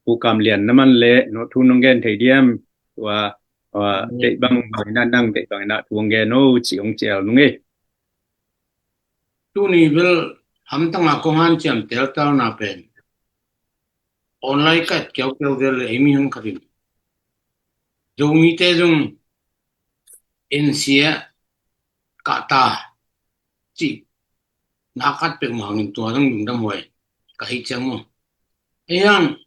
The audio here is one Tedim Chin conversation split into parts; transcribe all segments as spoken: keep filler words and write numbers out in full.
Pu Kam Lian na man leh no thu nong gen thei diam? Tua, tua, deih bang bang inah, nang deih bang inah thu hong gen o, ci hong cial nung e. Tuni bel hamtang a kong hanciam teltalna pen online ka et kiaukiau zel leh ei mi hong khat in Zomite zong N C A kahta cih na khat peuhmah hangin tua zong lungdam huai ka hi ciang maw. Ei hang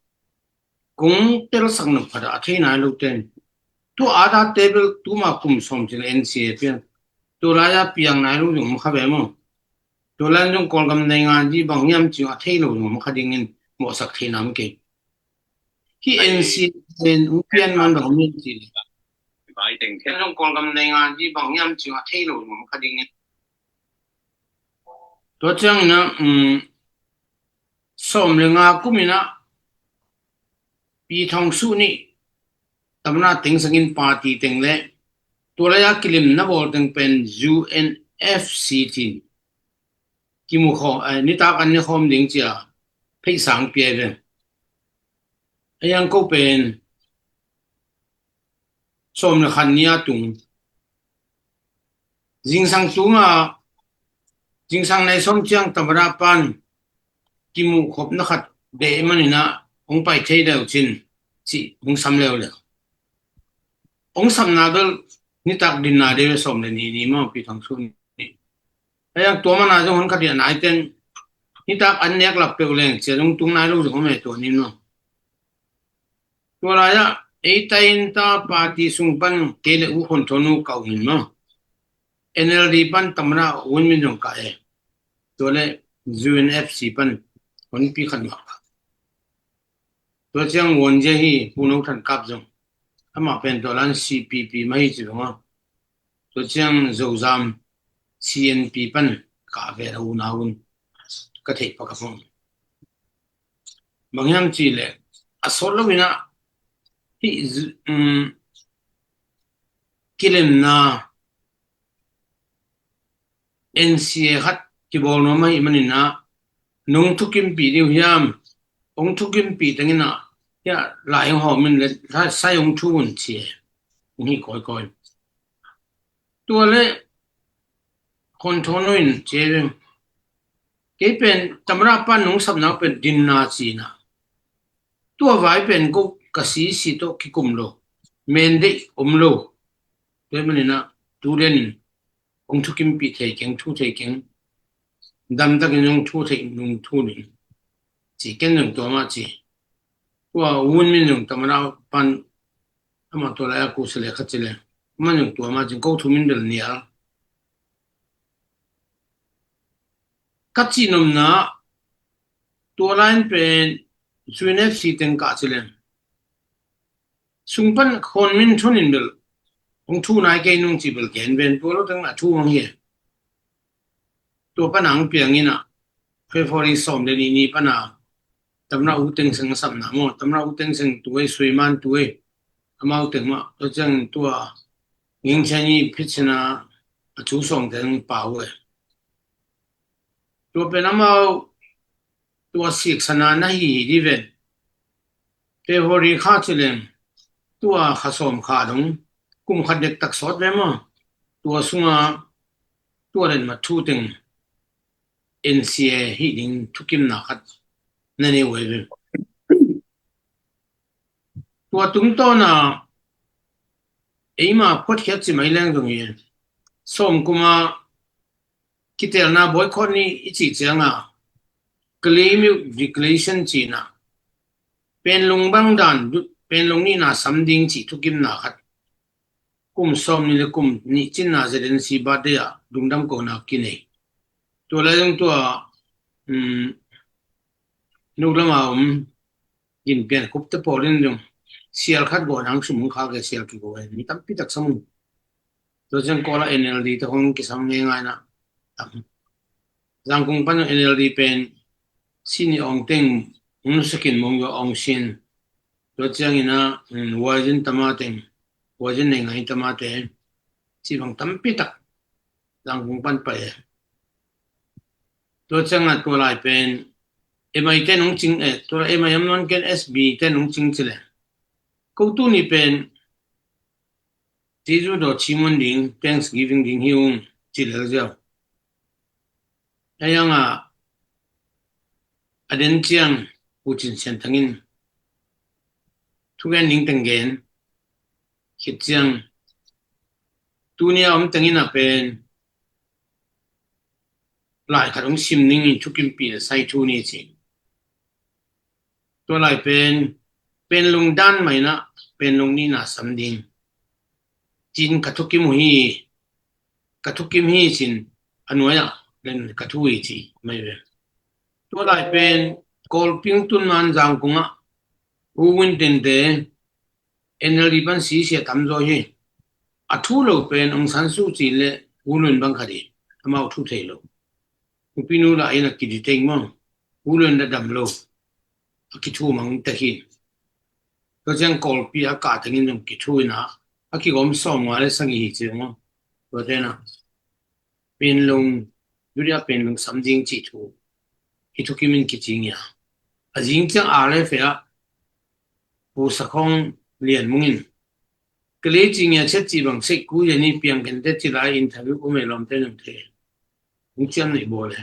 kong telsak nop khat a thei nai lo ten, tua a date bel tuma kum sawm cil N C A piang, tua lai-a piang nai lo zong om kha ve maw. Tua lai-in zong Kawlgam nei ngan dih bang hiam cih a thei lo zong om kha dingin mawhsak thei nam kei. Hih N C A pen hong pian man bang hiam cih leh, zong Kawlgam nei ngan dih bang hiam cih a thei lo zong om kha dingin. Tua ciangin ah, um, sawm le nga kum inah Pi Thong Suh nih tamna teng sangin party teng le tua lai-a kilemna bawl teng pen U N F C ci-in kimu khawm, eh, nitak an ne khawm ding ci-a pheisang pia ve. A yang ko pen sawm le khat ni a tung. Zingsang tunga, zingsang nei sawm ciang tamada pan kimuh khopna khat beh maninah hong pai thei deuh cin cih hong sam leuleu. Hong samna bel nitak dinna deuh sawm le nih ni maw, Pi Thong Suh nih. A yang tua mana zong hon khat iah nai ten nitak an nek lap peuh leng cia zong tung nai lo zong home tua ni maw. Tua lai-ah ei tainta party sung pan kei le U Khon Tho Nu ka um in maw. N L D pan tamada Win Myint zong ka e. Tua le U N F C pan honpi khat mah ka. Tua ciang Won Zia hi Pu No Than Kap zong. Amah pen tua lan C P P mah hi ci zong a. Tua ciang Zozam C N P pan ka ve a unau un ka theih pa ka hmang. Bang hiam cih leh a sawt lo inah hih zu-, um, kilemna N C A khat kibawl nuam ahih maninah nong thukimpih dih uh hiam? Hong thukimpih tenginah hiah lai hong hawm in le sai hong thu un ci e. Hong hih kawikawi. Tua le Khon Tho Nu in ci e. Kei pen tamada pan nong sapna pen dinna cina. Tua vai pen ko ka sisi tawh kikum lo. Men deih om lo. Tua maninah tu den hong thukimpih thei keng, thu thei keng. Damtakin hong thu thei nung thu ning. Ci ken zong tua mah ci. Tua Win Myint zong tamada pan amah tua lai-a kusa le khat ci le. Amah zong tua mah ci ko thu min bel nial. Ka cih nopna tua lai-in pen U N F C teng kah ci le. Sung pan Khon Min Thun in bel hong thu nai kei nung ci bel ken ven tua lo teng a thu mang hi. Tua pan a hong piang inah February sawm le nih ni pan a tamada U Thein Sein sapna maw, tamada U Thein Sein tu ei, Suiman tu ei, amau teng mah, tua ciang tua Ngin Chin i phit sina a thu sawng teng pau ei. Tua pen amau tua siksana na hi hi di ven. February kha ci leng tua kha sawm kha dong kum khat dektak sawt ve maw. Tua sunga tua den ma thu teng N C A hih ding thukimna khat na nei uh ei ve. Tua tungtawna eima phuatkhiat ci mai leng zong hi. Sawm kuma kitelna boycott ni i cih cianga claim uh declaration cina penlung bang dan penlung nihna sam ding cih thukimna khat kum sawm ni le kum nih cinna Z N C birthday ah lungdam kona kinei. Tua lai zong tua, um, nuklama om ginpian kupte pawl in zong sial khat gawh nang sum hong khak e, sial kigo e, mi tampi tak sam un. Tua ciang Kawla N L D te hong kisam ngeingai na tam. Zangkung pan N L D pen sini awng teng hong nusakin mong yo awng sin. Tua ciangin a, um, Waizin tama teng, Waizin nei ngai tama te ci bang tampi tak Zangkung pan pai e. Tua cianga tua lai pen M I te nong cing, eh, tua M I am non ken S B te nong cing ci le. Ko tuni pen Jesu daw cimun ding, Thanksgiving ding hi ung ci le ziau. A yang a, a den ciang U Cin Sian Thang in thugen ding teng gen khit ciang, tuni a om teng in a pen lai khat hong sim ning in thukimpih le sai thu ni ci. Tua lai pen, pen lungdan mai na, pen lung ni na sam ding. Cin ka thukim uh hi, ka thukim hi cin a nuai ah len ka thu hi ci mai ve. Tua lai pen, Kawlping tun man Zangkong ah, U Win Tente, N L D pan sisia tam zaw hi. A thu lo pen Aung San Suu Kyi le U Lun bang khat hi. Amau thu thei lo. Upinu la in a kidi teng mong. U Lun da dam lo. A kithu mang ta hi. Tua ciang Kawlpi a ka tengin zong kithu in a. A kigawm sawm nga le sang hi ci mong. Tua tena. Pen lung, duria pen lung sam ding ci thu. Hi thukim in kicing ia. A zing ciang a le fea. Pu Sakhong Lian Mung in. Kali cing ia chet ci bang sek ku ia ni piang kente ci lai interview ku mei lom te nung te. Hong ciam nei bawl e.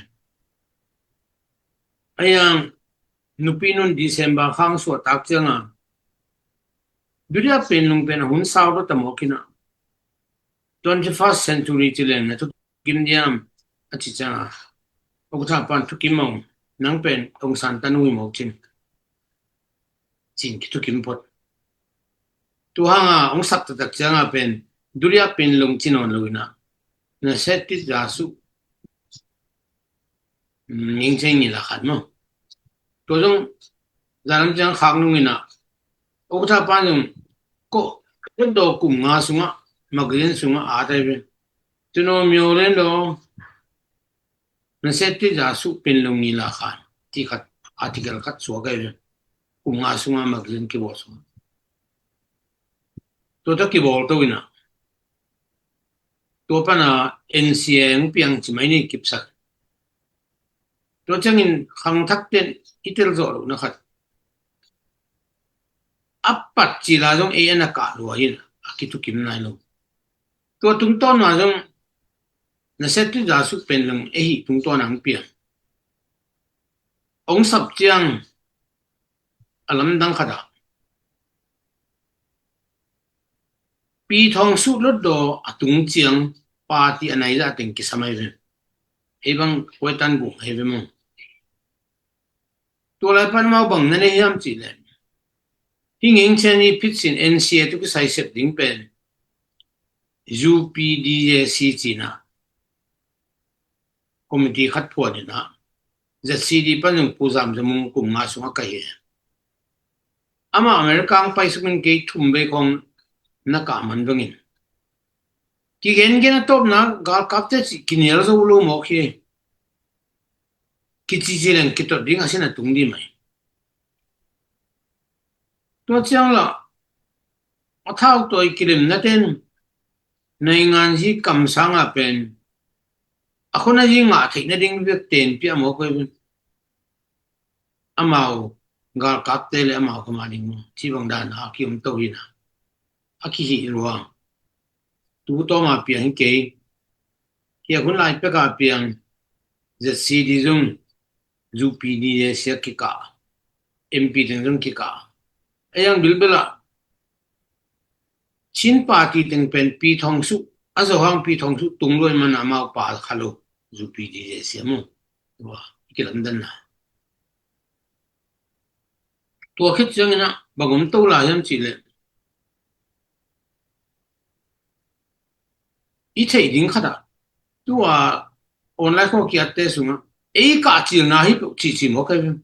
A yang nupi nun December khang suah tak ciang a. Duria pen lung pen a hun sau lo ta mawk in a. Twenty-first century ci leng na thukim diam a ci ciang a. Uk tha pan thukim mong nang pen Aung San tanu hi mawk cin. Cin kithukim phot. Tu hang a hong sak taktak ciang a pen duria pen lung ci nawn lo in a. Na set tit za su. Ning ceng ni la khat maw. Tua zong zalam ciang khak nung in a. Uk tha pan zong ko ken daw kum nga sungah magazine sungah a tai ve. Tuno myo len daw na set ti za su pen lung ni la khan ti khat article khat suak ai ve. Kum nga sungah magazine kibawl sungah. Tua ta kibawl to in a. Tua pana N C A ang piang ci mai ni kipsak. Tua ciangin khangthak ten i tel zawh lo na khat. A pat ci la zong ei a na kah lua hi a kithukim nai lo. Tua tungtawn ma zong na set ti za suk pen lung ei hi tungtawn ang piang. Ong sap ciang a lamdang khat ah. Pi Thawng Suk Lutdaw a tung ciang party a nai zah teng kisam ai ve. Hei bang kuai tan gung hei ve mong. Tua lai pan mau bang na nei hiam cih le. Hi ngeng cian hi phit sin N C A tu kisai sep ding pen. U P D J C cina. Committee khat phuan in a Z C D pan zong Pu Zam Za Mung kum nga sungah ka hi. Amah America ang pai sungin kei thum bei khong na kah man vangin. Kigengen a tawpna galkapte cih kinial zo lo mawk hi. Kicici leng kitot ding a sin a tung di mai. Tua ciang la a thau tawi kilemna ten naingan hi kamsanga pen a khona hi ngah theihna ding vek ten pia mawk ai. Amau galkapte le amau kama ding ci bang dan a kiom to hi na. A kihi ruang tu tawma piang hi kei. Hi a hun lai peka piang Z C D zung U P D J C a kika M P teng zung kika. A yang bilbela Chin party teng pen Pi Thawng Suk a zo hang Pi Thawng Suk tung luai mana mau pa kha lo U P D J C a mu. Tua kilamdan na. Tua khit ciangin a bang om to lai hiam cih le. I theih ding khat ah tua online khawng kiatte sungah ei kah cilna hi peuh cihcih mawk ai veng.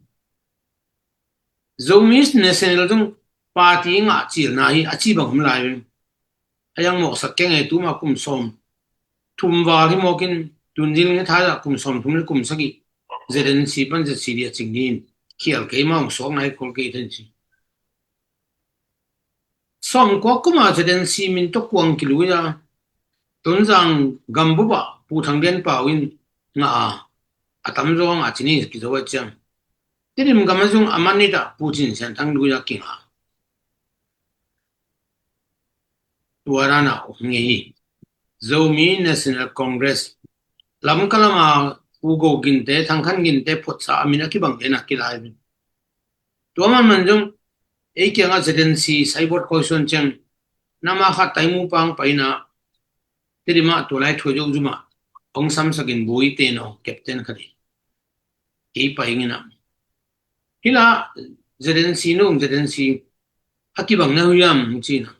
Zomi National zong party ngah cilna hi a ci bang om lai veng. A yang mawksak keng ei tuma kum sawm thum val hi mawkin tun ding hi thai ah kum sawm thum le kum sagih Z N C pan Z C D a cing dingin khial kei ma hong suak nai khol kei then ci. Sawm kua kuma Z N C min tawh kuang kilui a Tonzang gambup ah Pu Thang Lian Pau in ngah a a tamzaw ngah cini kizo a ciang. Tedim gam a zong a man nitah Pu Cin Sian Thang lui a kinga. Tua dan a om ngei hi. Zomi National Congress, Lamka lama Pu Go Ginte, Thang Khan Ginte photsa a min a kibang den a kilai. Tua manman zong ei kiangah Z N C, Saibot Khoisuan ciang, nama khat Taimu pang paina, Tedim ah tua lai Thuaizozum ah hong samsakin buai te no, captain khat hi. Kei pai ing ina. Hi la, Z N C nung, Z N C a kibang na hiam, hong ci ina.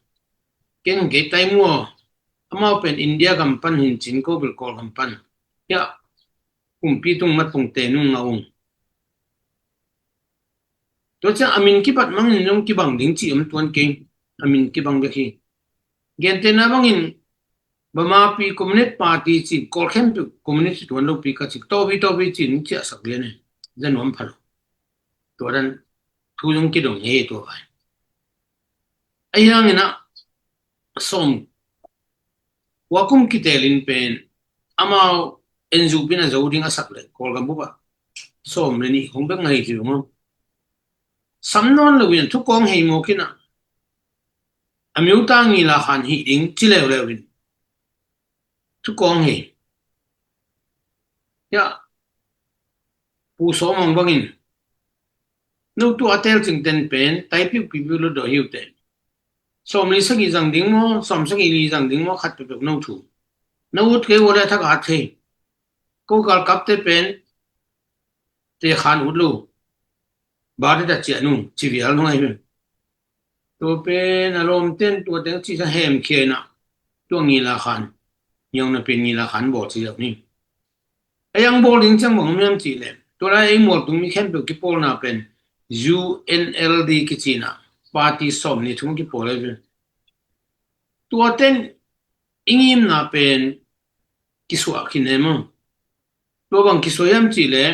Ken kei Taimu aw, amau pen India gam pan hi in, Chin ko bel Kawlgam pan. Hiah kumpi tung mat pung te nung a ung. Tua ciang a min kipat mangin zong kibang ding cih om tuan kei. A min kibang bek hi. Gentehna bangin Burma Pi Communist Party cih, Kawl khempeuh communist tuan lopi ka cih, tawpi tawpi cih ciahsak lian e. Za nuam pha lo. Tua dan thu zong kidong e tua vai. Ahi hangin ah sawm kua kum kitelin pen amau N U P in a zo ding a sak le Kawlgam bup ah sawm le nih khong bek ngai hi maw. Sam nawn lo in thukawng hei mawk in ah, a miuta ngila khan hih ding ci leuleu in thukawng hei. Hiah Pu Sawm Mang bangin, no tua a tel cingten pen taipiu pipiu lo daw hiu te. Sawm li sagih zang ding maw, sawm sagih li zang ding maw, khat peuhpeuh no thu. No ut kei ua le thak a thei. Ko galkapte pen te khan ut lo. Ba de da ciah nu, ci vial nu ngai hi. Tua pen a lawmten tua teng ci sa hem khia ina. Tua ngila khan, niawna pen ngila khan bawl ci zau ni. A yang bawl ding ciang bang om hiam cih leh, tua lai ei mualtung mi khempeuh kipawlna pen U N L D kici ina, party sawm nih thum kipawl ahi ve. Tua ten i ngimna pen kisuah khin e maw. Tua bang kisuah hiam cih leh,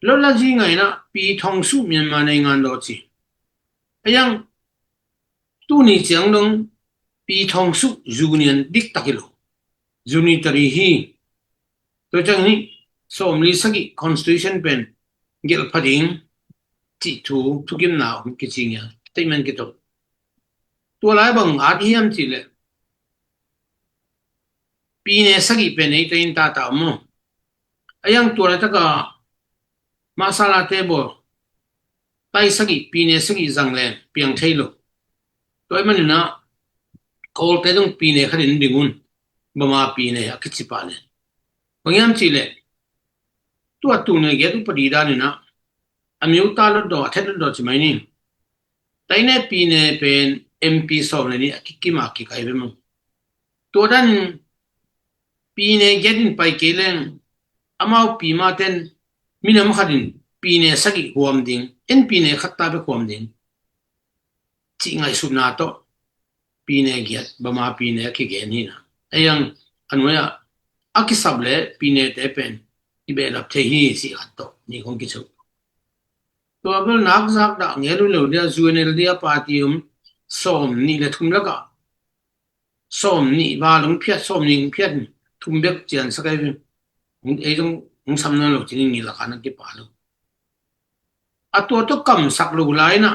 lotla zi ngaina Pi Thong Suh Myanmar nei ngan daw ci. A yang tuni ciang dong Pi Thong Suh union diktak hi lo. Unitary hi. Tua ciang hi sawm li sagih constitution pen gelh pha ding cih thu, thukimna om kici ngia. Statement kito. Tua lai bang at hiam cih leh, pine sagih pen ei taiin tata om maw. A yang tua lai taka masala te bawl, tai sagih, pine sagih zang le piang thei lo. Tua i manina Kawlte dong pine khatin ding un, Burma pine a kici pah le. Bang hiam cih leh, tua tune giat upadi danina a miuta lotdaw, a thet lotdaw ci mai ni. Taine pine pen M P sawm le nih a kikim a kikai ve maw. Tua danin pine giatin pai kei leng, amau pi maten minam khatin pine sagih huam ding, en pine khat ta bek huam ding cih ngaihsutna tawh pine giat, Burma pine a kigen hi na. A yang a nuai ah a kisap le pinete pen i behlap thei hi cih khat tawh ni kong kicu. Tua bel nak zak dah ngel uh lo dia, U N L D a party om sawm nih le thum lakah sawm nih val hong phiat, sawm nih hong phiat, thum bek ciansak ahi ve. Hong, ei zong hong sam nawn lo cin, ngila khan a kipa lo. A tua tawh kamsak lo lai na,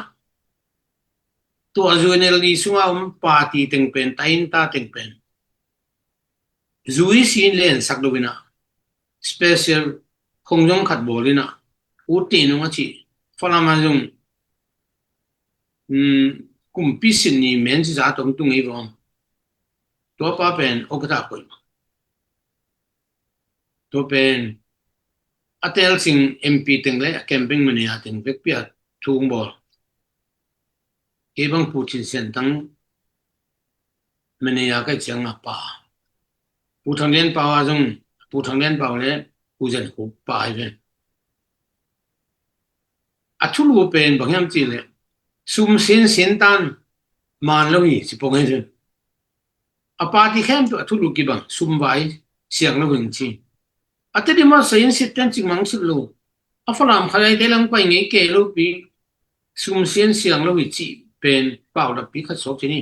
tua U N L D sunga om party teng pen, tainta teng pen zui sin lensak lo ina, special khong zong khat bawl ina, U Ti Nung a ci, Falam a zong, um, kumpi sin ni men ci za tong tung ei vawm. Tua pa pen okata koih. Tua pen a tel sing M P teng le a campaign manager teng vekpi a thu hong bawl. Kei bang Pu Cin Sian Thang manager kai ciang a pa. Pu Thang Lian Pau a zong, Pu Thang Lian Pau le Pu Zen Khup pa ahi ve. A thulu pen bang hiam cih leh, sum sin sin tan man lo hi ci pong ahi ve. A party khempeuh a thulu kibang, sum vai siang lo hi ci. A Tedim a sa in sit ten cik mang sit lo. A Falam khat ai te lang pai ngei kei lo pi, sum sin siang lo hi cih pen pau dap pi khat sawk ci ni.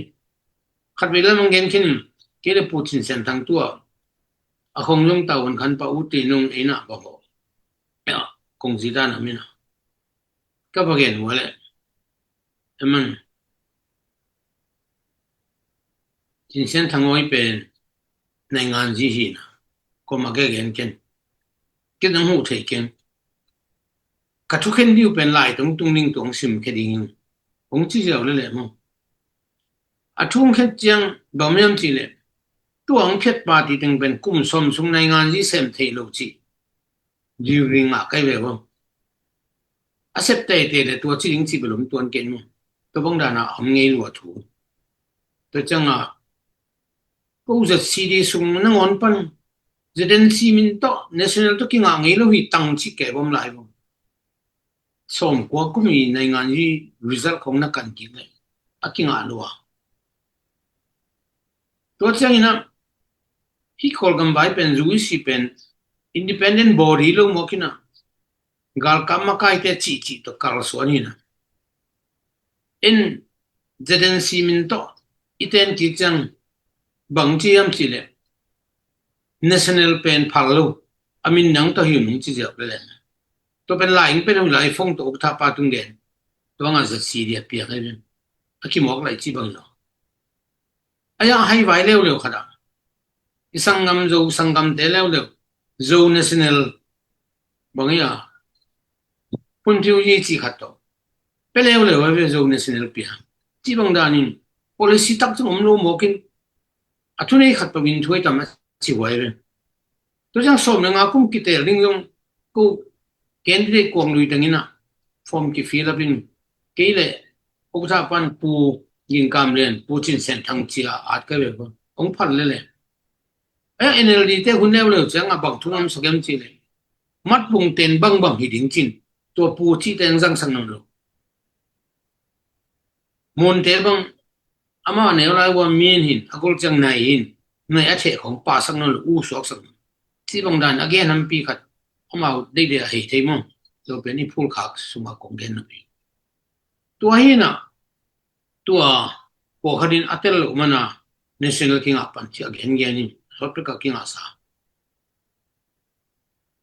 Khat vei lam ang gen khin, kei le Pu Cin Sian Thang tua a khong zong tau an khan pa U Ti Nung ei na ba ho. Ya. kong zi dan a min a. Ka va gen ua leh, eman, Cin Sian Thang Awi pen naingan zi hi na, kua mah gen ken. Ken hong huh thei ken. Ka thukhen ding uh pen lai tungtung ding tung simkhia ding in, hong ci ziau leh leh maw. A thu hong khiat ciang bang hiam cih leh, tua hong khiat party teng pen kum sawm sung naingan zi sem thei lo cih. Dil ring ngah kai ve vo. A sep teitei le tua ci ding ci bel om tuan ken mu. Tua bang dan a om ngei lua thu. Tua ciang a, ko Z C D sung nangawn pan Z N C min tawh, national tawh kingah ngei lo hi tang ci kei bom lai vo. Sawm kua kum i naingan hi result khong na kan kik le. A kingah lua. Tua ciang ina, hi Kawlgam vai pen, U E C pen, independent body lo mawk ina, galkap makaite cihcih tawh kalsuan hi na. In Z N C min tawh i ten kik ciang bang ci hiam cih leh, national pen phal lo, a min nang tawh hi un hong ci ziau leh leh. Tua pen lai ing pen hong lai phone tawh ukthapa tung den. Tua ngah Z C D a piak ai pen. A kimawk lai ci bang lo. A ya hai vai leuleu khat a. I sanggam Zo sanggamte leuleu. Zo national bang hi a. Pun piu yi ci khat tawh. Pe leuleu a ve Zo national pia. Ci bang danin policy tak cang om lo mawk in. A thunei khat pawh in thuai tam a ci huai ve. Tua ciang sawm le nga kum kitel ding zong ko candidate kuang lui teng ina form ki fill up in kei le ukthapa pan Pu Ging Kam Lian, Pu Cin Sian Thang ci a at ka ve ko. Hong phal leh leh. A N L D te hun leuleu ciang a bang thu na om sak hiam cih leh, mat bung ten bangbang hi ding cin, tua Pu cih teng zangsak nawn lo. Munte bang, amah neu lai ua min hin, a gol ciang nai hin, nai a theh khong pasak nawn lo, u suaksak nawn lo. Ci bang dan a gen hampi khat, amau deidei a hei thei maw. Tua pen i phul khak sungah kong gen napi. Tua hi na, tua pawlkhat in a tel lo mana, national kingah pan ci a gen gen in, sawt pek a kingah sa.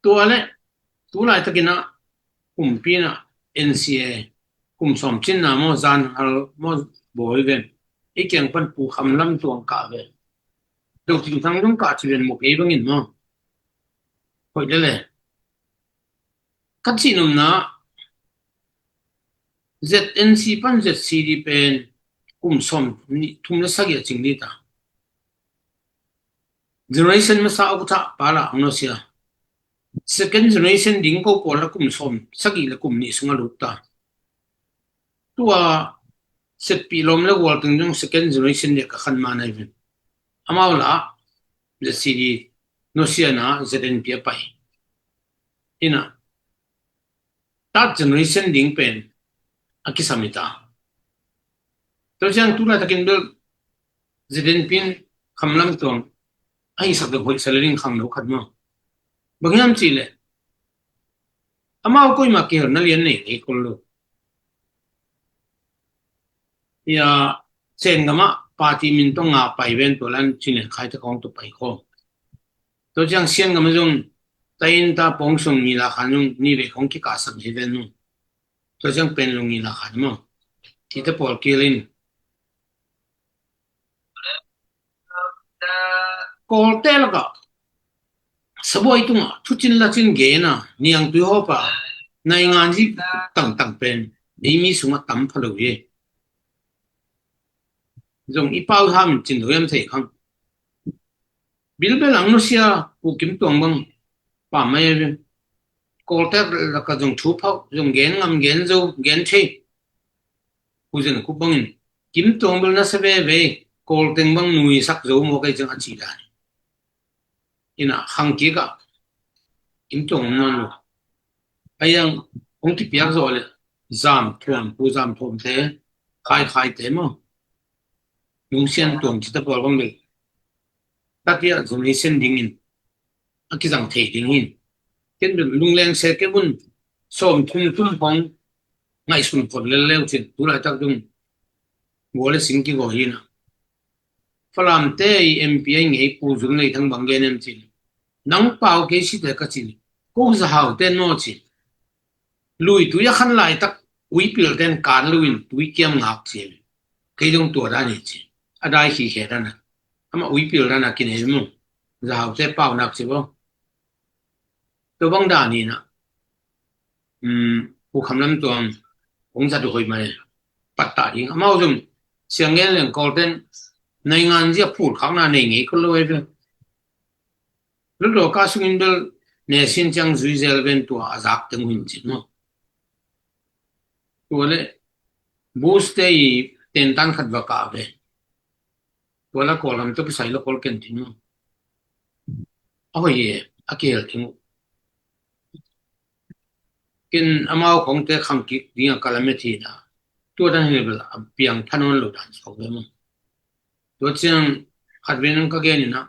Tua le, tu laitakin a, kumpi na, N C A, kum sawm cinna maw, zan hal maw, bawi ve. I kiang pan Pu Kham Lam Tuang kah ve. Dok Cing Thang Lung kah ci ven muk ei bangin maw. Hoih lele. Ka cih nopna, Z N C pan Z C D pen kum sawm nih thum le sagih a cing dita. Generation masa a ukthah pa la ang nusia. Second generation ding ko pawl la kum sawm sagih le kum nih sung a lut ta. Tua setpih lawm le gual teng zong second generation dia ka khan ma nai ven. Amau la Z C D nusia na Z N P a pai. Ina third generation ding pen a kisam hi ta. Tua ciang tu laitakin bel Z N P in Kham Lam Tuang a hisak deuh hoih sa le ding khangno khat maw. Bang hiam cih leh amau koimah kihelna lian nei ngei kul lo. Ia, Sen gamah party min tawh nga pai ven tua lan cin len khai te kong tua pai kho. Tua ciang Sian gamah zong tain ta pawng sung mi la khan zong ni ve kong kikah sam hi ven nu. Tua ciang pen lung ni la khan maw. Ti te pawl kilin. Kawlte lakah sabuai tungah thucin lacin gena niangtui hawpa naingan zi tangtang pen ei mi sungah tam pha lo hi. Zong i pau ham cin lo hiam thei khang. Bilbel ang nusia Pu Kim Tuang bang pamai a ven. Kawlte lakah zong thu phauh zong gen ngam gen zo gen thei. Pu Zen Khup bangin Kim Tuang bel nasa veve, Kawlteng bang nuisak zo maw kei ciang a ci dan. Ina khang kikah Kim Tuang om nawn lo. A iang hong kipiak zawh le Zam Thuam, Pu Zam Thuamte, Khai Khaite maw. Nung Sian Tuang cita pawl bang bel tatia zong hi sen dingin a kizang thei ding hin. Ken bel lungleng se ke bun sawm thum thum hong ngaihsun phot lelleu cin tu laitak zong gua le sing kigaw hi na. Falamte i M P a i ngei Pu Zung Lei Thang bang gen em cin. Nang pau kei si te ka cin. Ko za hau te no cin. Lui tui a khan laitak uipil ten kan lo in tui kiam ngak ci. Kei dong tua dan hi ci. A dai khikhe dan a. Amah uipil dan a kinei mu. Zahaute pau nak ci bo. Tua bang dan hi na. Um, Pu Kham Lam Tuang hong zat uh hoih mai. Pattah ding. Amau zong siang gen leng kol ten naingan zia phul khak na nei ngei kol lo ai ve. Lutawka sungin bel nesin ciang zui zel ven tua a zak teng hun cin maw. Tua le bus te i tentan khat va kah ve. Tua la kol lam tuk sai la kol ken tin maw. A hoi e, a kihel ting uh. Ken amau kong te khang kik ding a kalamet hi na. Tua dan hi bel a piang thanon lo dan sok ve maw. Tua ciang khat ve nang ka gen ina.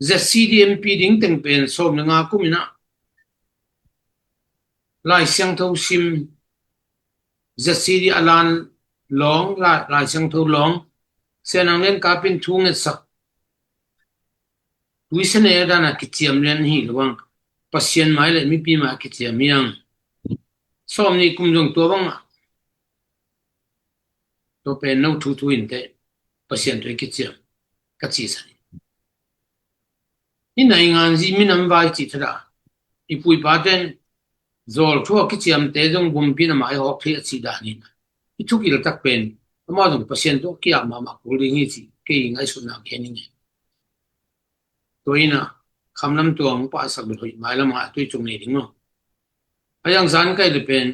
Z C D M P ding teng pen sawm le nga kum ina. Lai Siangtho sim Z C D a lan lawng, Lai, Lai Siangtho lawng. Sianang len kapin thu ngetsak. Tuisene dana kiciam lian hi lo bang. Pasian mai le mipi mai kiciam hiang. Sawm ni kum zong tua bang a. Tua pen no thu thu in te Pasian tua i kiciam ka ci sa ni. I naingan zi minam vai ci thada i pui pa ten zol thua kiciam te zong bumpi na mai hawk thei a ci dan in i thukil tak pen ama zong Pasian tua kia mama kul ding hi ci kei ngai suna kei ni nge. Tua ina Kham Lam Tuang pa sak bit hoih mai lama tui cung nei ding maw. A yang zan kai le pen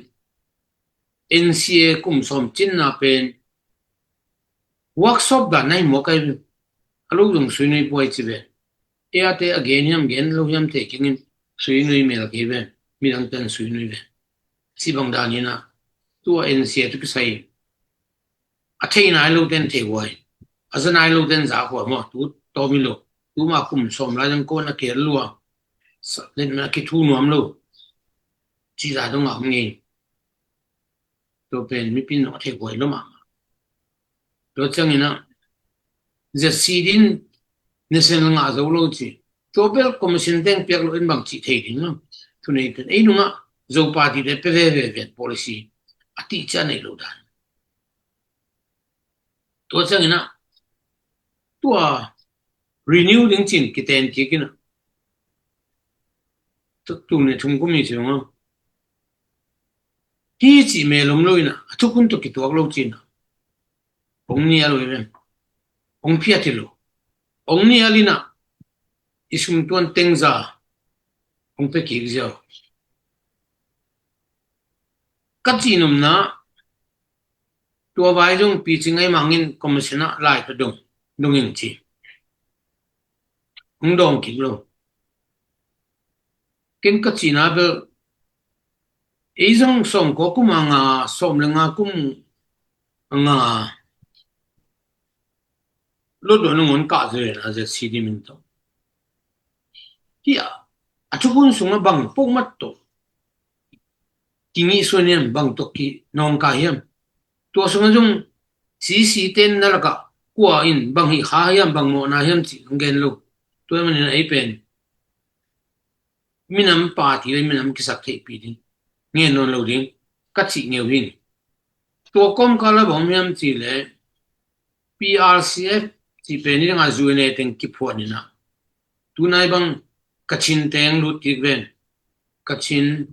N C A kum sawm cinna pen workshop dan na hi maw kai a lo zong sui nui puai ci ve. E a te a gen hiam gen lo hiam te kingin sui nui mel kei ve. Midang ten sui nui ve. Si bang dan ina tua N C A tu kisai a thei nai lo ten thei huai, a za nai lo ten za huai maw, tu tawmi lo, tu ma kum sawm lai dang kawna kel lua, sa, len a kithu nuam lo, ci za dong a om ngei. Tua pen mipin a thei huai lo ma. Tua ciang ina, Z C D in national ngah zo lo ci. Tua bel commission teng piak lo in bang ci thei ding lo. Thu nei ten, ei nunga, zo party te pe ve ve ve policy, a ti cia nei lo dan. Tua ciang ina, tua renew ding cin kiten kik ina. Tu, tu ne thum kumi ci nga. Hi ci me lom lo ina, a thukun tu kituak lo cina. Ong nia lo ina. Ong pia ti lo. Ong nia lina. I sum tuan teng za. Ong pe kik ziau. Ka ci num na, tua vai zong pi ci ngai mangin commissioner lai ka dong, dong in ci. Hong dong kik lo. Ken ka ci na bel, ei zong sawm kua kum a nga, sawm le nga kum a nga, lo do nung on ka zoi na Z C D min to. Hi a, a thukun sunga bang pok mat to. Kingi suan hiam bang tok ki nong ka hiam. Tua sunga zong C C ten na laka kua in bang hi kha hiam bang mawhna hiam ci hong gen lo. Tua manin ei pen. Minam party le minam kisak theihpi ding. Ngen nawn lo ding. Ka cih ngeu hin. Tua kawmkal a bawm hiam ci le P R C F ci pen ni dangah zu ne teng kiphuah nina. Tunai bang Kachin teng lut kik ven. Kachin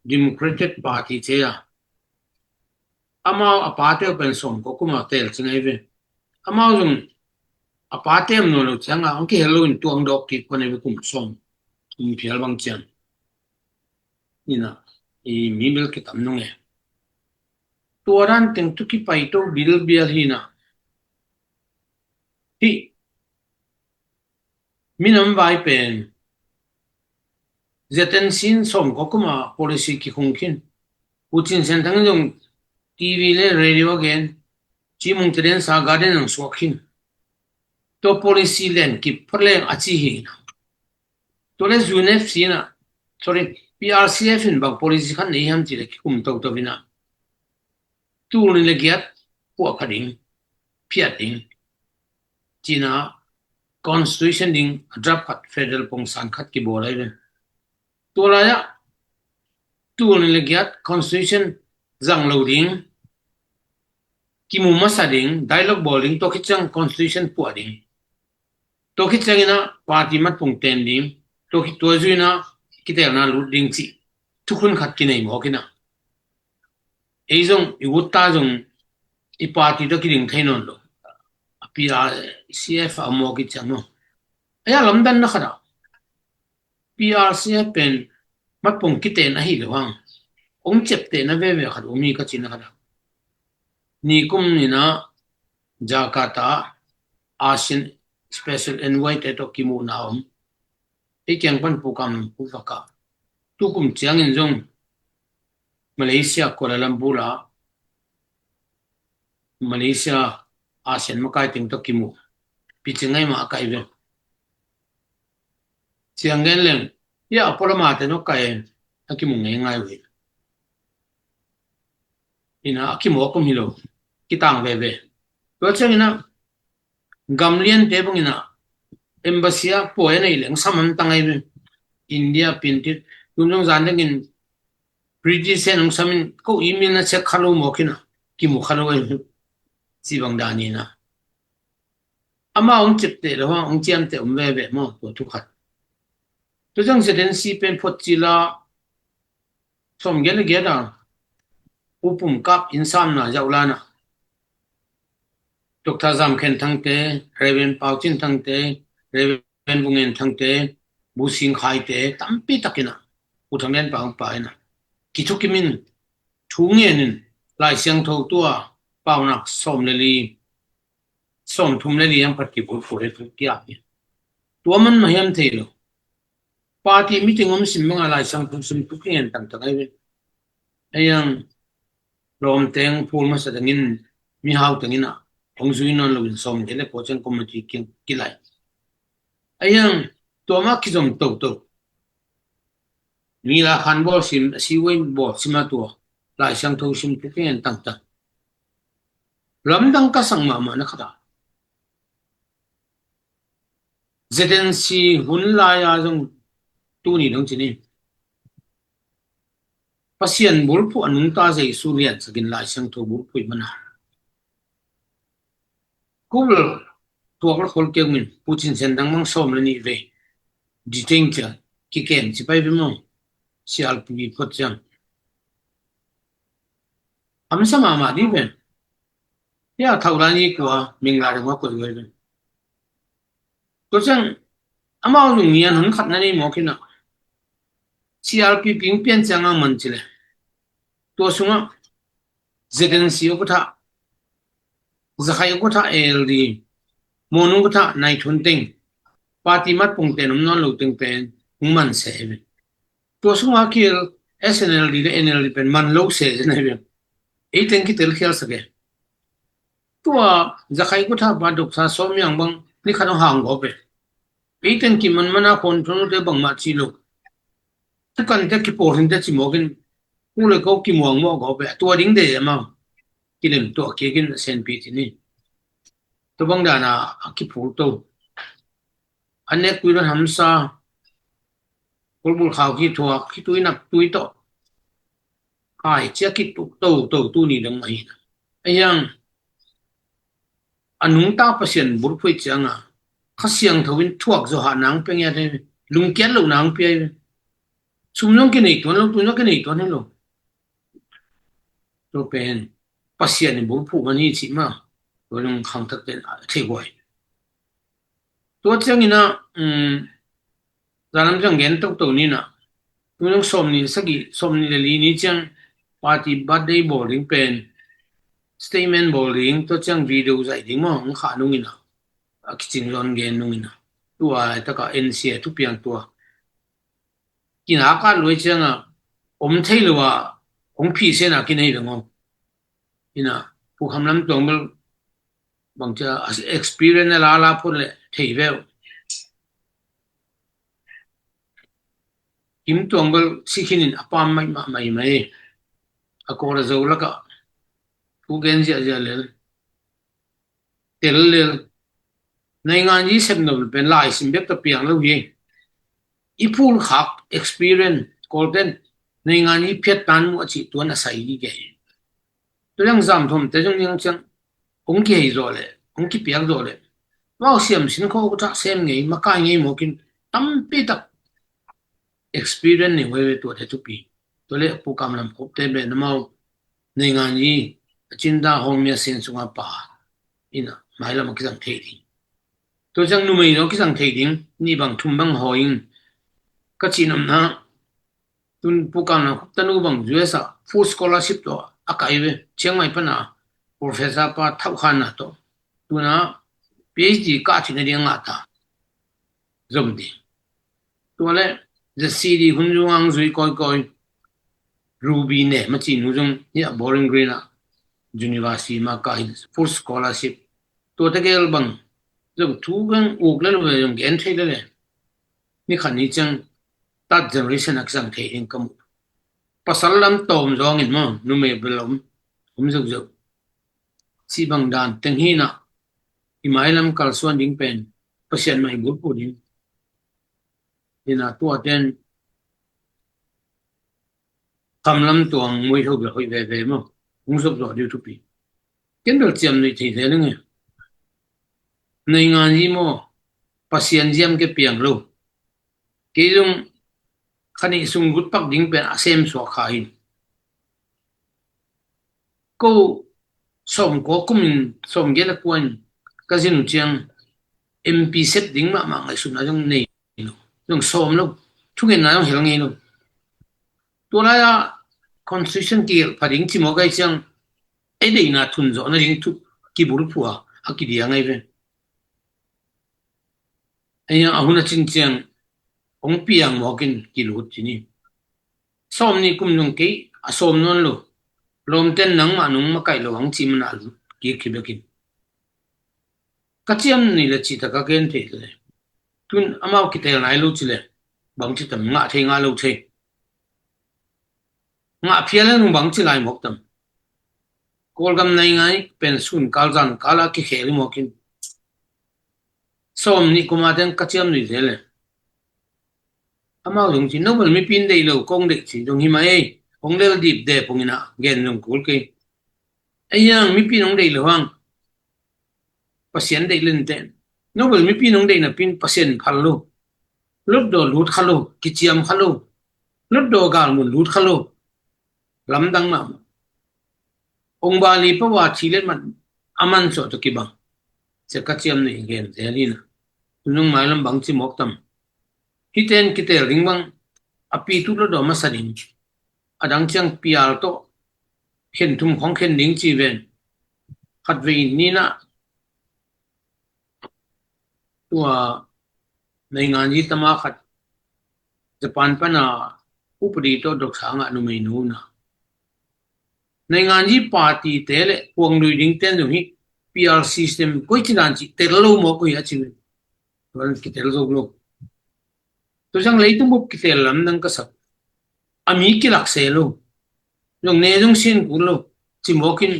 Democratic Party ce a. Amau a pate pen sawm kua kuma tel ci ngai ve. Amau zong a pate am nawn lo cianga ang kihel lo in tuang dawk kik kua ne ve kum sawm. Kum phial bang ciang. Nina, i mi bil kitam nung e. Tua dan teng tu kipai to bil bial hina. Hi, minam vai pen. Ziaten sin sawm kua kuma policy kikhung khin. Putin sen thang zong T V le radio again. Cimung te den sa garden ang suak khin. Tua policy len kip phot leng a ci hi. Tua le U N F C na, sorry, P R C F in bang policy khat nei hiam ci le kikum toto vina. Tul ni le giat, puak kha ding, phiat ding. Cina constitution ding, a draft khat federal pongsan khat kibawl ai ve. Tua lai ah, Tul nih le giat constitution zang lo ding, kimu masa ding, dialogue bawl ding, tua khit ciang constitution puah ding. Tua khit ciangin ah party matpung ten ding, tua khit tua zuinah kitelna lut ding cih thukhun khat kinei mawk inah. Ei zong i ut ta zong i party tawh kiding thei nawn lo. A P R C F a mawk i ciang maw. Ei a lamdanna khatah P R C F pen matpung kiten ahi lo hang, hong ciaptehna veve khat om hi ka cihna khatah. Nikum ninah Jakarta ASEAN Special Envoy te tawh kimuhna om. Ei kiang pan pukam puvaka. Tukum ciangin zong Malaysia Kuala Lumpur ah Malaysia ASEAN makai teng tawh kimu. Picing ngai mah a kai ve. Ciang gen leng, ia a pualamate tawh kai a kimu ngei ngai uh hi. Inah a kimu a kum hi lo. Kitang veve. Tua cianginah gamliante banginah embassy ah puai a nei leng sam an tang ai ve. India pintit. Tum zong zan dengin British en hong samin ko email na check kha lo mawk inah kimu kha lo ai ve. Ci bang dan inah. Ama hong ciapteh lo hang hong ciamteh om veve maw tua thu khat. Tua ciang Z N C pen phot cila sawm giat le giat a upum kap innsamna zauh lana Doctor Zam Khen Thangte, Reverend Pau Cin Thangte, Reverend Vungen Thangte, Bu Sing Khaite tampi takinah U Thang Lian Pau pa inah kithukimin thu ngenin Lai Siangtho tua paunak sawm le li sawm thum le li ang phat kibulpul hi thu kiak hi. Tua man mahiam thei lo. Party meeting om sim banga Lai Siangtho sim thu kingen tangtang ai ve. Aiang lawm teng phul masa tengin mihau tengin ah hong zui nawn loin sawm giat le kua ciang committee kiang kilai. Aiang tua mah kizom toto. Mi la khan bawl sim a siwei bawl sim a tua Lai Siangtho sim thu kingen tangtang. Lamdang ka sang mahmah na khatah Z N C hun lai-a zong tuni dong cin hi. Pasian bulphuh a nungta Jesu liansakin Lai Siangtho bulphuh i mana. Kul tuak la khol keu min Pu Cin Sian dang mang sawm le nih vei detain cia kikem ci pai ve maw? C R P P phot ciang hamsa mahmah dih ve. Hia thau lai ni kua ming lai dang a koih ve ve. Tua ciang amau zung nian hun khat na nei mawk inah C R P P pian ciang a man ci le. Tua sungah Z N C ukatha, Zakhai ukatha A L D, Mon ukatha Nai Thun teng party matpung ten om nawn lo teng pen hong man se ve. Tua sungah kil S N L D le N L D pen man lo se zen ai ve. Ei teng kitel khial sak e. Tua Zakhai ukatha pa Doctor Sawm Yang bang ni khat hong hang gawp e. Ei teng kiman mana khawn thun te bangmah ci lo. Tukante kipawl hinte ci mawkin ule ko kimuang mawh gawp e. Tua ding de amau kilem tuah kikin a senpi ci ni. Tua bang dana a kiphul to. A nek tui don hamsa. Bulbul khau khi thuak khi tui nak tui tawh. Ai cia kituk to to tuni dong ahi. Aiang a nungta Pasian bulphuh cianga Kha Siangtho in thuak zawhah nang pia ngiat hi. Lungkiat loh nang pia hi. Sum zong kinei tuan lo, tun zong kinei tuan hi lo. Tua pen Pasian in bulphuh man hi cih ma. Tua zong khangthak ten a thei huai. Tua ciangin ah um, zanam ciang gen toto ni nah. Tun zong sawm nih sagih, sawm nih le li ni ciang party birthday bawl ding pen statement bawl ding, tua ciang video zaih ding maw, hong khah nungin ah. A kicing zawn gen nungin ah. Tua taka N C A thupiang tua. Kinakat luai cianga om thei lo a hong phihsiana kinei veng om. Ina Pu Kham Lam Tuang bel bangcia experience na lala phot le thei veu. Kim Tuang bel sikhin in a pam mai mah mai mai. A kawl a zo laka thu gen ziahziah lel. Tel lel. Naingan yi sep nop pen lai sim bek ta piang lo hi. I phul khak experience kawlten Naingan i phiat tan mu a cih tuan a sai i kei. Tuliang zam thomte zong niang ciang hong kihei zawh leh, hong kipiak zawh leh, vau siam sin kho ka thah sem ngei, makai ngei mawkin tampi tak experience nei huai ve tuate thupi. Tua leh Pu Kam Lam Khupte pen amau Naingan i a cinta hong mia sen sunga pa ina mailam a kisang thei ding. Tua ciang numei zong kisang thei ding, nih bang thum bang hawi in ka cih nopna. Tun Pu Kam Lam Khup tanu bang U S a full scholarship tawh a kai ve, Chiang Mai pana professor pa thauhkhanna tawh. Tuna P H D kah theihna ding a ngah ta. Zom ding. Tua leh Z C D hun zung ang zui kawikawi. Ruby Ne ma cih nu zung hi a Bowling Green a university ma kah hi full scholarship. Tua tegel bang zong thu kang uk lel ve zong gen thei lel e. Ni khat ni ciang third generation a kisang thei ding ka mu. Pasal lam tawm zawngin maw, numei bel om, om zeuhzeuh. Cih bang dan teng hi na, i mailam kalsuan ding pen Pasian mah i bulphuh ding. Hi na, tuaten kam lam tuang muitho bel hoih veve maw, hong zop zawh ding thupi. Ken bel ciam nuih thei zel ing e. Naingan i maw, Pasian ziam ke piang lo. Kei zong kha nih sung gutpak ding pen a sem suak kha hi. Ko sawm kua kum in, sawm giat a kua in ka zin uh ciang M P sep ding mahmah ngaihsutna zong nei lo. Zong sawm lo. Thungetna zong hel ngei lo. Tua lai-a constitution kigelh pha ding ci mawk ai ciang ei deihna thun zawh nading thu kibulphuh a, a kidiang ai ve. Ei a hun a cin ciang hong piang mawkin kilut ci ni. Sawm nih kum zong kei a sawm nawn lo. Lawmten nangmah nong makaih lo ang ci mana lut kik hi bekin. Ka ciam nuih le cih tak ka gen thei le. Tun amau kitel nai lo ci le. Bang ci tam ngah thei ngah lo thei. Ngah phial le nung bang ci lai mawk tam. Kawlgam Naingan i pen sun kal zan kal a kikhel i mawkin. Sawm nih kum a teng ka ciam nuih zel le. Amau zong ci, no bel mipi in deih lo, kong deih ci, zong hi mah ei, hong lel dip de pong ina, gen zong kul kei. Ei ang, mipi in hong deih lo hang, Pasian deih len ten. No bel mipi in hong deih napi in Pasian phal lo. Lutdaw lut kha lo, kiciam kha lo. Lutdaw galmun lut kha lo. Lamdang mahmah. Ong bali pawa thi let mat a man suah tawh kibang. Cia ka ciam nuih gen zel hi na. Tunung mailam bang ci mawk tam. Hiten kitel ding bang a pi tut lo daw masa ding. A dang ciang pial tawh khen thum khong khen ding ci ven. Khat vei in ni na. Tua Naingan i tama khat Japan pana upadi tawh dok sangah numei nu na. Naingan i party te le puanglui ding ten zong hi P R system koi ci dan ci tel lo maw koi a ci. Tuan kitel zo lo. Tua ciang leitung bup kitel lam nang ka sak. A mi kilak se lo. Zong ne zong sin kul lo. Ci mawkin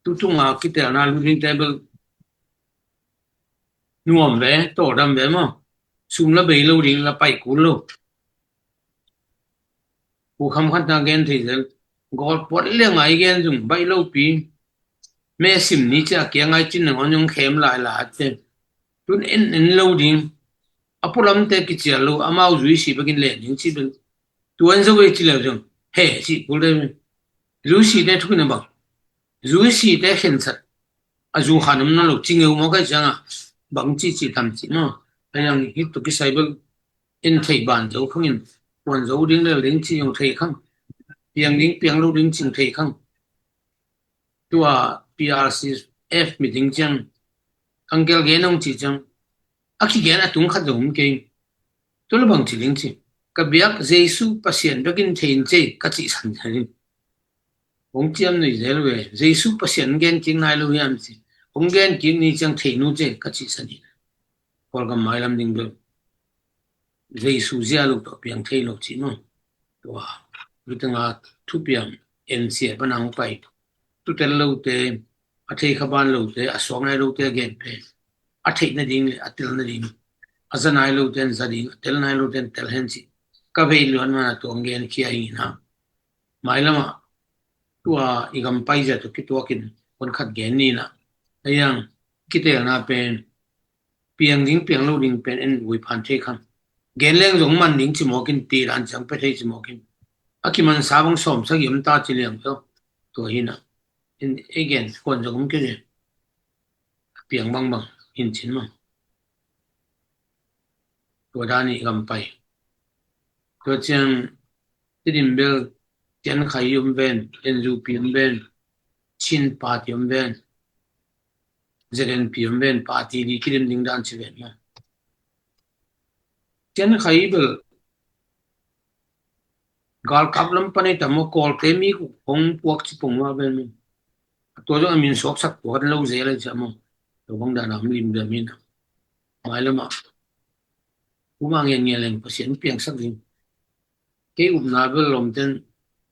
tutunga kitelna lu ding te bel nuam ve, tawldam ve maw. Sum la bei lo ding la pai kul lo. Pu kham khat na gen thei zel. Gawl puat le ngai gen zung baih lo pi. Me sim ni cia kia ngai cin nang on zong khem lai la te. Tun en en lo ding. A pualamte kicial lo, amau zuisi bekin le ding ci bel. Tuan zo ve ci lo zong. He, ci kul de. Zuisi te thukin a bang. Zuisi te khensat. A zu khan om na lo, ci ngeu maw kai cianga. Bang ci ci tam ci maw. A yang hit to kisai bel. En thei ban zo khangin. Puan zo ding le ding ci zong thei khang. Piang ding, piang lo ding ci zong thei khang. Tua P R C F meeting ciang. Uncle gen ong ci ciang. A kigen a tung khat zong om kei. Tua la bang ci ling ci. Ka biak Jesu Pasian biakin thei in ci ka ci san thei. Hong ciam nui zel ve. Jesu Pasian gen kik nai lo hiam ci. Hong gen kik ni ciang thei nu ci ka ci san hi. Kawlgam mailam ding bel. Jesu zia lo tawh piang thei lo ci maw. Tua. Lutanga thupiang M C A panang pai. Tutel lote, a thei kha ban lote, a suak nai lote a gen pen. A theih nading le a tel nading. A za nai lote an za ding, a tel nai lote an tel hen ci. Ka vei luan mana tuang gen khia hi na. Mailamah tua i gam paizia tawh kituakin kon khat gen ni nah. Aiang kitelna pen piang ding piang lo ding pen en vui phan thei khang. Gen leng zong man ding ci mawkin, ti dan ciang pe thei ci mawkin. A kimansa bang sawm sagih om ta ci liang tawh. Tua hi nah. En ei gen kuan zong om kei. A piang bangbang hin cin mah. Tua dan i gam pai. Tua ciang Tedim bel Tiankhai om ven, N U P om ven, Chin Party om ven, Z N P om ven, party li kidim ding dan ci ven mah. Tiankhai bel galkap lam pan ei tam maw, Kawlte mi kuk hong puak ci pong mah ven mah. Tua zong a min suaksak tua kan lo zel ei ci a maw. Tua bang dan a om lim bia mi nah. Mailamah. Uma ngen ngen leng Pasian piangsak ding. Kei upna bel lawmten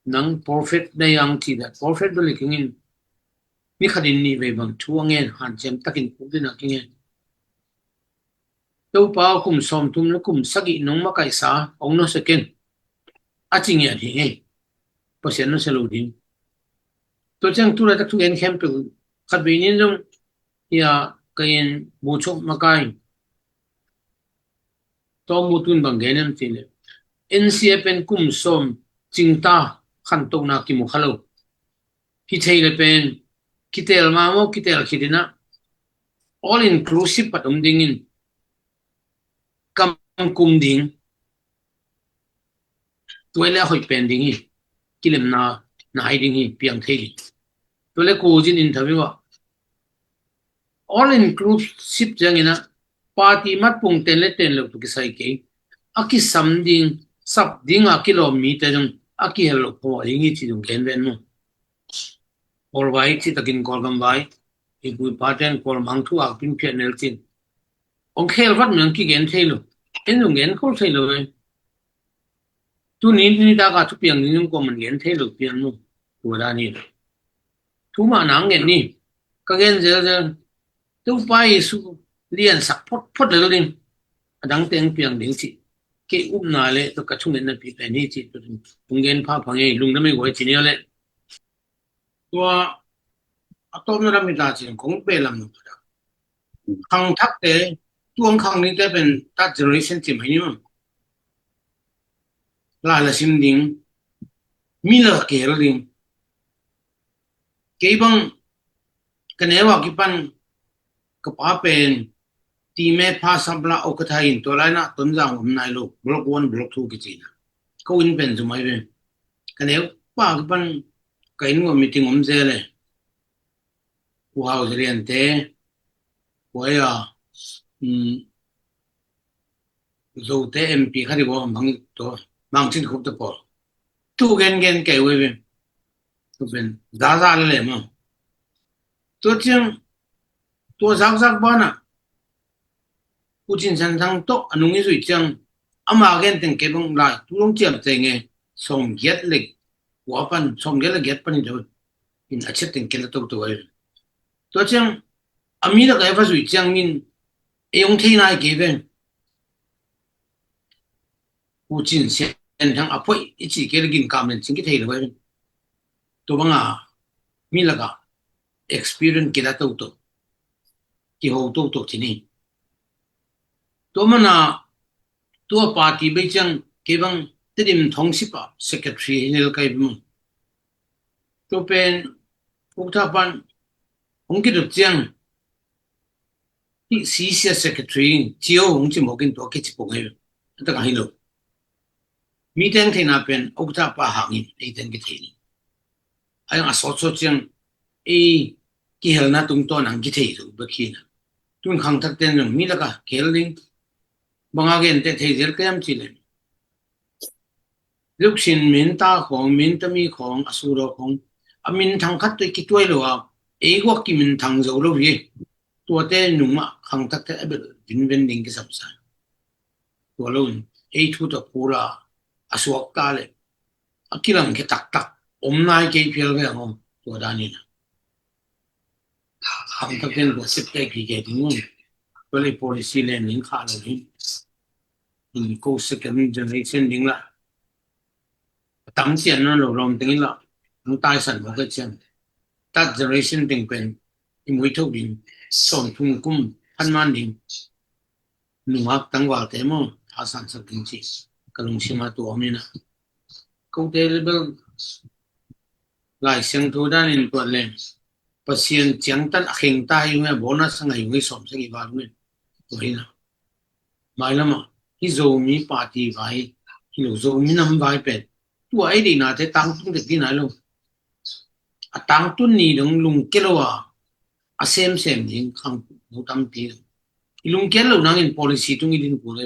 nang prophet na hiang ci dah, prophet bel i kingin ni khatin nih vei bang thu a ngen hanciam takin puk dina kingen. Topa kum sawmthum le kum sagih nong makaihsa hong nusia ken. A ci ngiat hi ngei. Pasian nusia lo ding. Tua ciang tu laitak thu gen khempeuh khat vei nin zong hia ka in bu chok makai. Tawmu tun bang gen em ci le. N C F pen kum sawm cingta khantohna kimu kha lo. Hi thei le pen kitel ma maw, kitel khit inah all inclusive pat om dingin kam kum ding. Tua le a hoih pen ding hi. Kilemna nai ding hi, piang thei ding. Tua le kuzin interview ah all inclusive ciangin ah party mat pung ten le ten lo tu kisai kei. A kisam ding, sap ding a kilawm mite zong a kihel lo pho ding hi ci zong gen ven mu. Kawlvai ci takin Kawlgam vai i pu i pa ten Kawlmang thu a pin phiat nel cin. Ong khel vat mi ong kigen thei lo. En zong gen khol thei lo e. Tu ni ni ta ka thu piang ni zong ko man gen thei lo piang mu. Tua dan hi lo. Thu mah nang ngen ni. Ka gen zel zel. Topa Jesu liansak photphot lel ding. A dang teng piang ding ci. Kei upna le tua ka thungetna pi pen hi ci tua ding. Tung gen pha pha ngei lungdam ei guai ci nia le. Tua a tawpna lam hi ta ci kong pe lam no. Khangthakte, tuang khang nite pen third generation ci mai ni ma. Lai la sim ding. Mi la kel ding. Kei bang ka neu a kipan ka pa pen time pha sabla o ka thai in tua lai na Tonzang om nai lo, block one, block two kici na. Ko in pen zumai ve. Ka neu pa kipan ka in wa meeting om ze le. Ku Hau Zalian te, ku ai a, um, Zote M P khat i ko mang to, mang cin khup te pawl. Tu gen gen kei wei ve. Tu pen za za le le ma. Tua ciang, tua zak zak bana. Pu Cin Sian Thang tawh a nung i zui ciang ama gen teng kei bang lai tu long ciam teng e, sawm giat le kua pan, sawm giat le giat pan i do in a ciat teng kei la to to ai. Tua ciang a mi lak a va zui ciangin ei ong thei nai kei ve. Pu Cin Sian Thang a phoih i ci kei le gin kam len cing kithei lo ai. Tua banga mi laka experience kila toto, kiho toto cini. Tua mana tua party bei ciang kei bang Tedim thong sipa secretary hi lel kai bimang. Tua pen ukta pan hong kidot ciang hi C C secretary cio hong ci mawkin tua kici pong hei. Taka hi lo. Mi teng theihna pen ukta pa hangin ei teng kithei ni. Ai ang a sawt sawt ciang ei kihelna tungtawn ang kithei zo bek hi na. Tun khangthak ten zong mi laka kihel ding. Banga gen te thei zel kayam ci le. Luksin min ta khawng, min tami khawng, a sudaw khawng a min thang khat te kituai lo a, ei guak ki min thang zo lo hi. Tuate nungmah khangthakte a bel vinven ding kisamsa. Tua lo in ei thu ta pula a suak ta le a kilang ke taktak om nai kei phial ve ang om tua dan in. Khangthakte in tua sep te ki ke ding om. Tua le policy le ning kha lo ding. Ko second generation ding la. A tam cian nawn lo lawm tengin lah, ang taisan mawk a cian. Third generation teng pen i muitho ding, sawm thum kum phan man ding, nungak tangvalte maw, thasansak ding ci ka lungsim a tua om ina. Kote le bel Lai Siangtho danin tuat le Pasian ciangtan a khengta hi unge, bonus a ngai unge, sawm sagih val unge. Tua hi na. Mailamah hi Zomi party vai hi lo, Zomi nam vai pen tua ei deihnate tangtung dek dih nai lo. A tangtun ni dong lungkia lo a, a semsem ding khang lo tampi lo. I lungkia lo nangin policy tung i din ku le.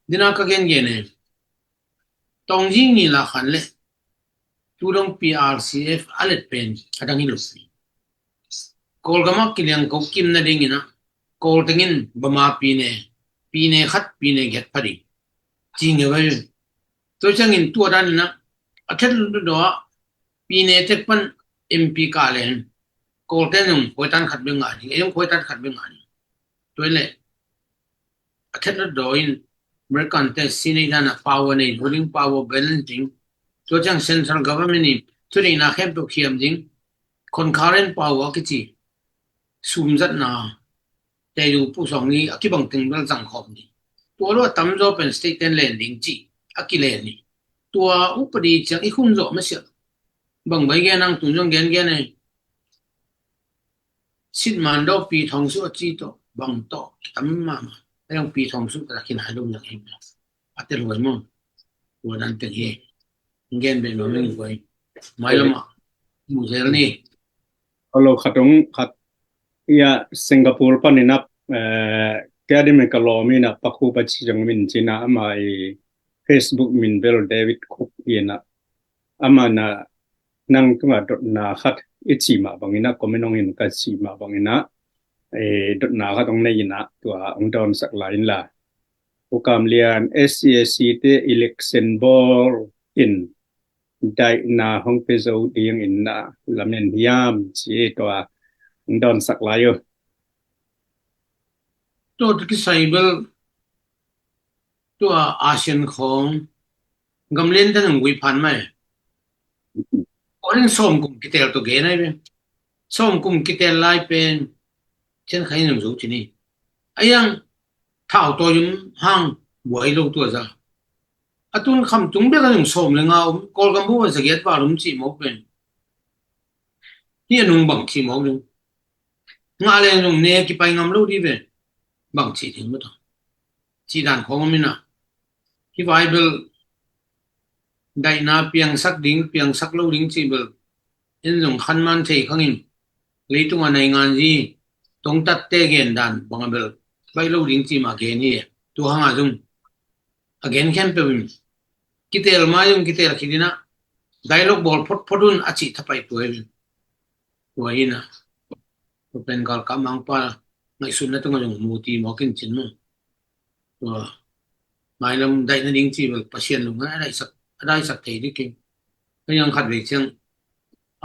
Dina ka gen gen e. Tawngzi ni la khan le tu dong P R C F a let pen a dang hi lo. Kawlgam a kiliang ko kim nadingin ah Kawl tengin Bama pine, pine khat pine giat pha ding ci nge vai. Tua ciangin tua danin ah a khet lo daw ah pine tek pan M P ka len Kawl ten zong khuaitan khat bek ngah ding, ei zong khuaitan khat bek ngah ding. Tua le a khet lo daw in American te sinei dan a power nei, ruling power balance ding. Tua ciang central government in thuneihna khempeuh khiam ding, concurrent power a kici, sumzatna, teidu pu sawng ni a kibang teng bel zang khawm ni. Tua lo a tamzaw pen state ten len ding ci a kilen ni. Tua upadi ciang i khun zawh masiah. Bang bai gen ang tun zong gen gen e. Sit man daw pi thong su a ci tawh bang tawh tam mama. A yang pi thong su ka kinai lum yang him. A te luai maw. Tua dan teng hi. Gen be lo leng luai. Mailamah mu zel ni. Alo khat ong khat ia Singapore panin ah, eh, kia di me ka lawm ina pakhu pa ci zong min cina ama i Facebook min bel David Cook ina ama na nang tunga dotna khat i ci mah bangina, kominong in ka ci mah bangina, eh, dotna khat ong nei ina tua ong dawnsak lai in la. U Kam Lian, S C S C te election bawl in daihna hong pe zo ding in na lamen hiam ci tua ong dawnsak lai uh. Tua tu kisai bel tua ASEAN khawng gamlen tan hong gui phan mai. Tua in sawm kum kitel tua gen ai pen. Sawm kum kitel lai pen cian khai in hong zo ci ni. A yang thau tawi um hang buai lo tua za. A tun kham tung bek a nung sawm le nga um, Kawlgam bu a zagiat val um cih mawk pen. Hi a nung bang cih mawk ding. Nga le nung ne kipai ngam lo di pen. Bang cih ding mawk. Cih dan khawng um ina. Hi vai bel daihna piangsak ding, piangsak lo ding cih bel. En zong khanman thei khangin. Leitung a naingan zi, tongtatte gen dan, bang a bel. Baih lo ding cih mah gen hi. Tu hang a zong. A gen khempeuh in kitel mai un kitel khit in ah dialogue bawl photphot un a cih thapai tua hi. Tua hi na. Tua pen galkap mangpa ngaihsutna tungah zong mu ti mawk in cin mu. Tua mailam daih nading ci bel Pasian lung a daisak, a daisak thei dik in. Ka yang khat vei ciang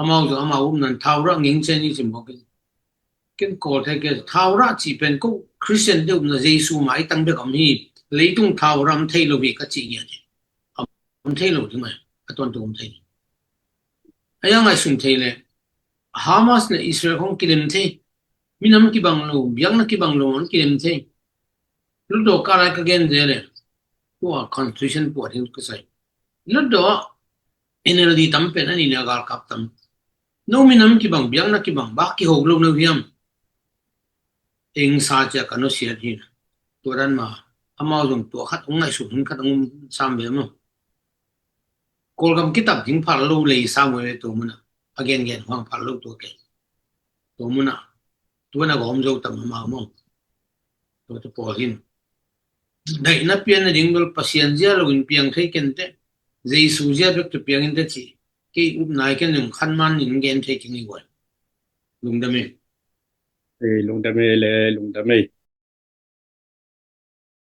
amau zong amau upna in thau rah nging cian i ci mawk in. Ken kawl thei ke, thau rah cih pen ko Khristian te upna Jesu mah i tang bek om hi, leitung thau rah om thei lo hi ka cih ngiat hi. Om thei lo ding mah, a tuantung om thei. A yang ngaihsun thei le, Hamas le Israel khong kilem thei, minam kibang lo, biakna kibang lo, an kilem thei. Lutdaw ka lai ka gen zel le, tua constitution puah ding ka sai. Lutdaw N L D tam pen a nih le a galkap tam. No minam kibang, biakna kibang, bak kiho lo no hiam? Eng sa cia ka no siat hi. Tua dan ma, amau zong tua khat ong ngaihsut hun khat ong um sam ve maw. Kawlgam kitak ding phal lo lei sam ve tua muna. A gen gen huang phal lo tua ke. Tua muna. Tua na gawm zo tam amau maw. Tua tua pawl hin. Daihna pianna ding bel Pasian zia lo in piang thei kente. Jesu zia bek tu piang inte ci. Kei upna i ken zong khanman in gen thei keng i guai. Lungdam e. Ei, lungdam e le, lungdam e.